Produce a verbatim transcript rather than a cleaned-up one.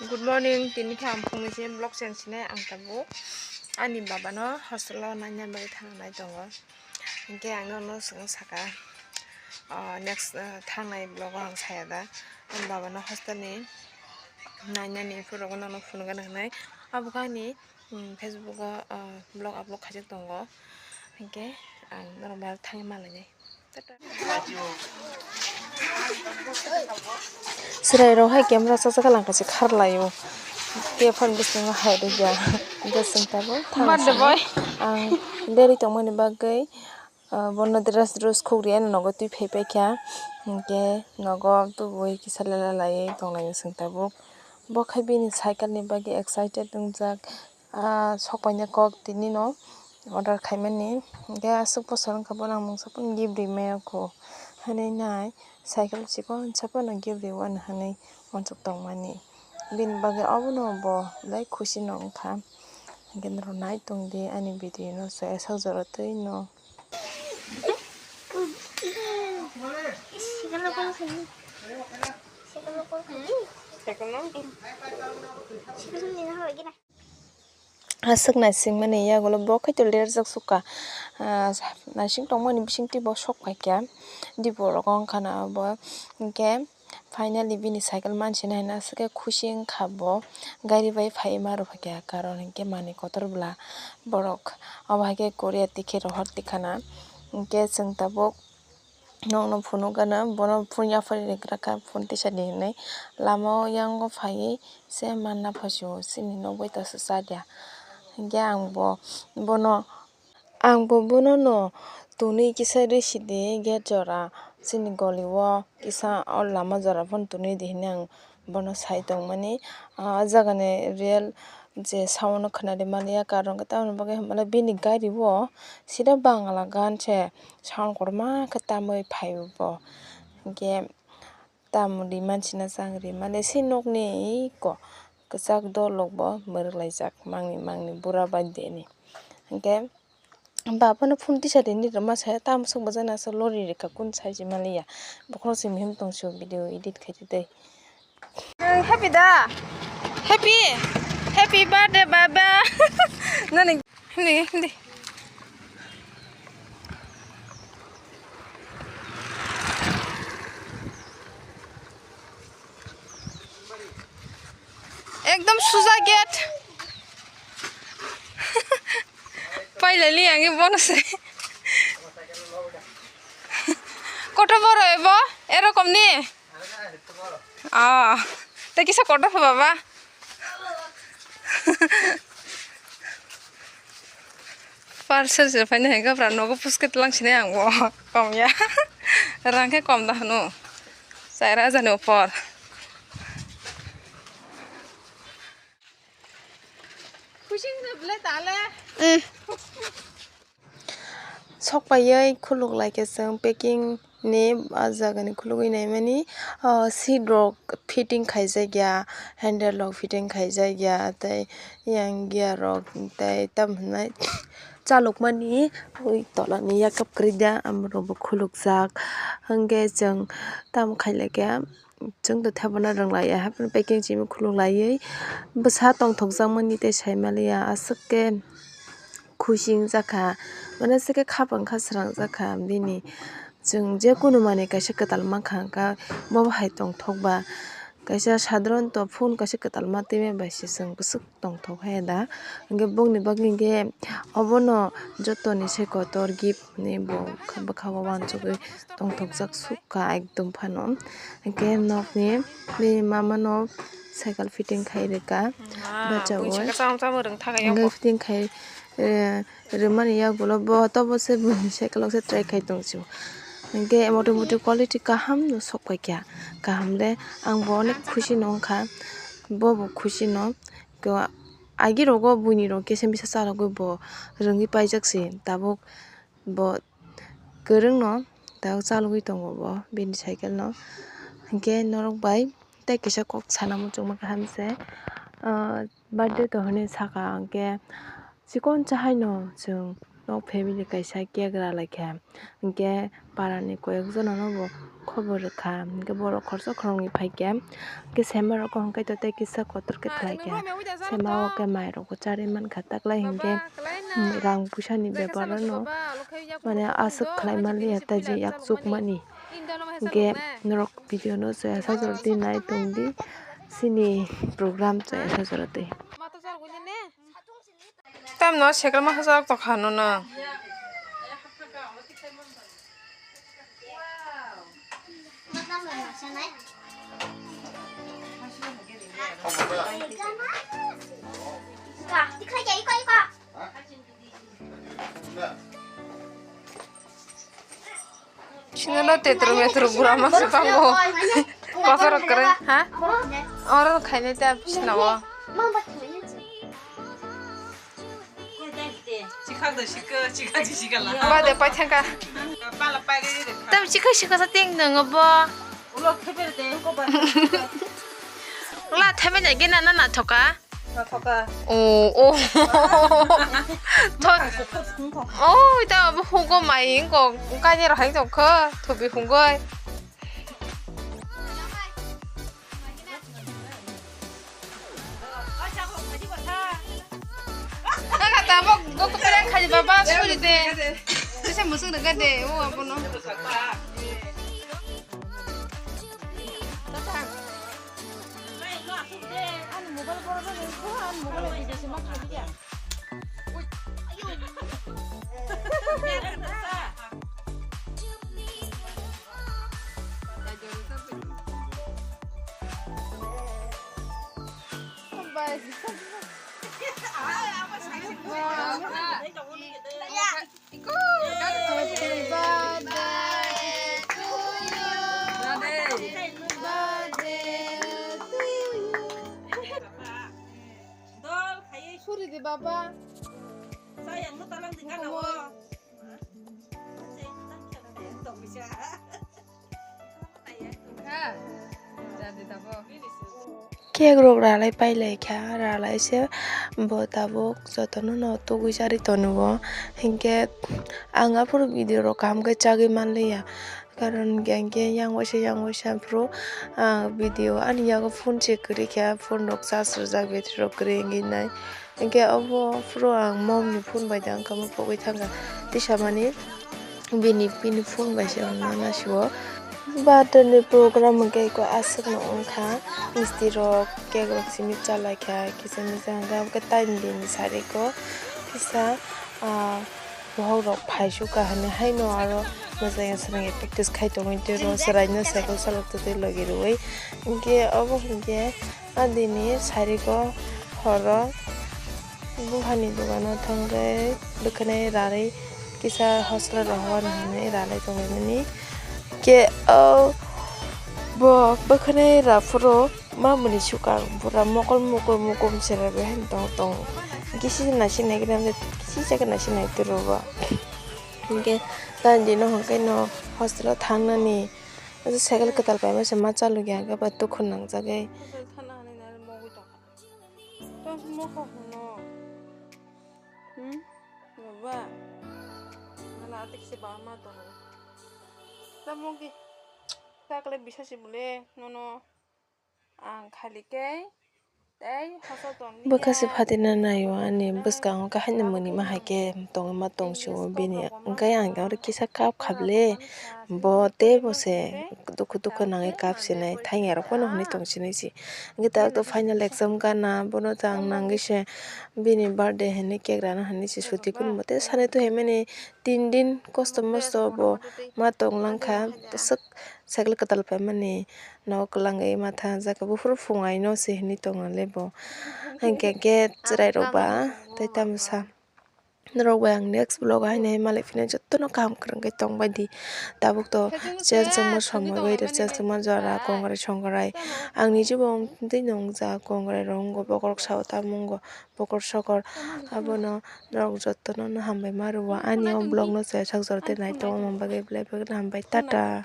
Good morning, tini khe ang phungni se vlog cheng sinai ang tabuk ani baba no hostel o naina bagwi thangnai tongo. Hinkhe ang nono swng saka, ah, next, ah, thangnai vlog o ang saya da. Ani baba no hostel ni nainani phuru rok nono phunukna hinwi abo khe ani, um, Facebook o, ah, vlog upload khaijak tongo. Hinkhe ang norok bai thangwi malainai. Chwrairok hai camera chacha khe langkha se kharlaio. Khe phone bisingo hai rwkya. Hwnkhe chwng tabuk thang birthday boy. Ang deri tongmani bagwi, ah, bono dress dress khukri ani nogo twi phai paikha. Hwnkhe nogo tubui kisa lela laiwi tonglaio chwng tabuk. Bo khe bini cycle ni bagwi excited wngjak. Ah, sok paina kok tini no order khaimani, hwnkhe aswk bosor wngkha bono ang mungsa phano gift rimaya kho, hinwi nai cycle chikon sa phano gift riwano hinwi uansuk tongmani. Bini bagwi obono bo belai khusi no wngkha, hwnkhe norok nai tongdi ani video no chwraisa jora twi no. Aswk naisingmani yagulo bo khe to lerjak sukha, ah, naising tongmani bisingtwi bo sok paikha, diborok wngkha na bo, hinkhe finally bini cycle mansinai hinwi aswk khe khusi wngkha bo, gari bai phaiwi ma rwphaikha, karon hinkhe manwi kotor bwla borok, obo hai khe Korea tikhe rohor tikhana, hinkhe chwng tabuk. Nokno phunukgana, bono phone yaphari rwkrakha, phone tisani hinwi. Lama o yango phaiwi se manna phaisio, chini nok bai tongsa chadia. Hinkhe ang bo, bono, ang bo bonono tonwi kisa rwsidi gate jora, chini goli o kisa o lama jora phano tonwi di hinwi ang bono sai tongmani. Ah, o jagani real je sound no khwnadi manliya, karon khe tamoni bagwi hwnbahle bini gari o sida Bangla gan se sound kotorma khe tamwi phaibo bo. Hinkhe tamoni mansina chang ri male se nokni eko kwchak dolok bo mwrwk laijak mangni mangni bura bai deni. Hinkhe Baba no phone tisa di ni rwma saya, tamo swk bwjana aswk lori rwkha, kun sai se manliya. Bokhorok se mihim tong sio video edit khai twi tei. Happy da? Happy? Happy birthday, baba. Nani? Hindi, hindi. Ekdom suja gate. Pailali ang bono se. Koto boro ebo, erokom ni? Ah, tei kisa kotor kha baba. Parcel se phaina hai gabra nogo puske tlang sini ang bo. Kom ya. Rang khe kom da hwno. Char hajar ni upor. Kucing na bele tale. Mm. Sok paiwi khuluk lai khe chwng packing ni ah jaga ni khulugwi naimani, ah, seat rok fitting khaijak ya, handle rok fitting khaijak ya, tei yang gear rok tei tam hinai chalokmani ui tola ni yakhap kwrwi da, amo rok bo khulukjak hwnkhe chwng tamo khai lai khe. Chwng tei thebana rwng laiya, haphano packing simi khuluk laiwi bwsa tongthokjakmani tei sai manliya, aswk khe khusi wngjakha, mane aswk khe khapang kha srangjak kha bini. Chwng je kunu manwi kaisa kwtal mankha hwnkha, bobo hai tongthokba kaisa sadharanto phone kaisa kwtal ma twima bai se chwng bwswk tongthok hai da. Hwnkhe bongni bagwi hwnkhe obono jotoni se kotor gift hinwi bo bwkha o uansugwi tongthokjak sukha ekdom phano. Hwnkhe nokni bini mamano cycle fitting khai rwkha. Bachao. Hwnkhe fitting khai, eh, rwmani yagulo bo tobo se buini cycle o se try khai tong sio. Hwnkhe motamoti quality kaham no sok paikha. Kaham le ang bo onek khusi no wngkha. Bo bo khusi no. Agi rogo buini rok kisa misa chalogwi bo rwngwi paijak se, tabuk bo kwrwngno tabuk chalogwi tongo bo bini cycle no. Hinkhe norok bai tei kisa kok sana muchungma kaham se, ah, birthday to hinwi saka hinkhe chikon cha haino chwng nok family kaisa cake ra lai kha. Hinkhe parani koyek jono no bo khobor rwkha, hinkhe borok khoroksa khoroknwi phaikhe, hinkhe sema rok hwnkhe tei kisa kotor khe khlai kha, sema o khe mai rok bo charwi mankha, taklai hinkhe rang puisa ni bepar no mane aswk khlai manliya tei je yak chukmani. Hinkhe norok video no chaya sajor di nai tong di, chini program chaya sajor di. Tamno sekelma hachal tongkha nono. Sinono tetro metro bura ma se tango. Kotor kere, ha? Oro khainai ta sinawo. Ba de pai thangka. Tam sikha sikha sa ting nang bo. Ulo thebe de ko ba. Ulo thebe de gena na na thoka. Na thoka. O, o. Thot. O, ita bo hugo mai ko kanya rahai tongkha. Thobi hugoi. Nang kata mo go ko kaya khai baba suri de. Sisa musung de gade o abono. Happy birthday to you. Birthday to you. Dol khaiwi suri di baba. Sayang no talang di kana wo. Cake rok ralai pai lai kha, ralai se bo tabuk jotono no tugui chari tongo, hinkhe ang aphuru video rok kaham khe chagui manliya, karon hinkhe yang waisa yang waisa aphuru video ani yago phone se kwrwi kha, phone rok charge rwjak, battery rok kwrwi wngwi nai. Hinkhe obo phuru ang mom ni phone bai da wngkha, omo pogwi thangkha. Tisa mani bini, bini phone bai se wngma nasi o. Birthday ni program hinkhe eko aswk no wngkha. Misti rok, cake rok simi chalai kha, kisa misa hinkhe omo khe taini din ni sari ko kisa, ah, Bohok rok phai sukha hinwi haino aro mwchangya swrwngya practice khai tongwi tei ro chwraino cycle chalok twi twi logi rwui. Hinkhe obo hinkhe a dini sariko horo buphani dogano thangwi bwkhwnai rarwi kisa hostel rohor hinwi ralai tonglaimani. Hinkhe o bo bwkhwnai raphuru. Mamoni sukang pura mokol mukum mukum sera bai tong tong. Kisi nasi nai kena kisi jaga nasi nai turo ba. Hinkhe tani dino hinkhe no hostel o thangnani. Cycle kwtal bai masa ma chalugya hinkhe ba tukhun nangjagwi. Baba, ngana atik se ba ma tongo. Tamo ki takle bisa si bole nono. Ang khali khe tei hoso tongni. Bwkha se phatina naio ani bwskango khe haino mwnwi ma hai khe tongwi ma tong sio bini. Hwnkhe ang oro kisa kap kha bwle bo tei bo se dukhu dukhu nangwi kap sinai thangya rok phano hwnwi tong sinai se. Hwnkhe tabuk to final exam gana bono to ang nangwi se bini birthday hinwi cake rana hinwi se suti kunui bo tei sanai to hinmani tin din kosto mosto bo ma tong lang kha bwswk. Cycle kwtal paimani no kwlangwi ma thangjak buphuru phung aino se hinwi tongna le bo. Hinkhe gate chwrai rok ba tei tamsa norok bai ang next vlog o haino hai malik phina jotono kaham kwrwng khe tongbai di. Tabuk to cheng chengma somoi weather cheng chengma jora kongrai songrai ang niji bo tei nungjak kongrai rok wngkha bokhorok sao tamo wngkha bokhor sokhor abono norok jotono no hambai ma rwo ani o vlog no chaya sak jora tei nai tongo mani bagwi belai belai no hambai tata.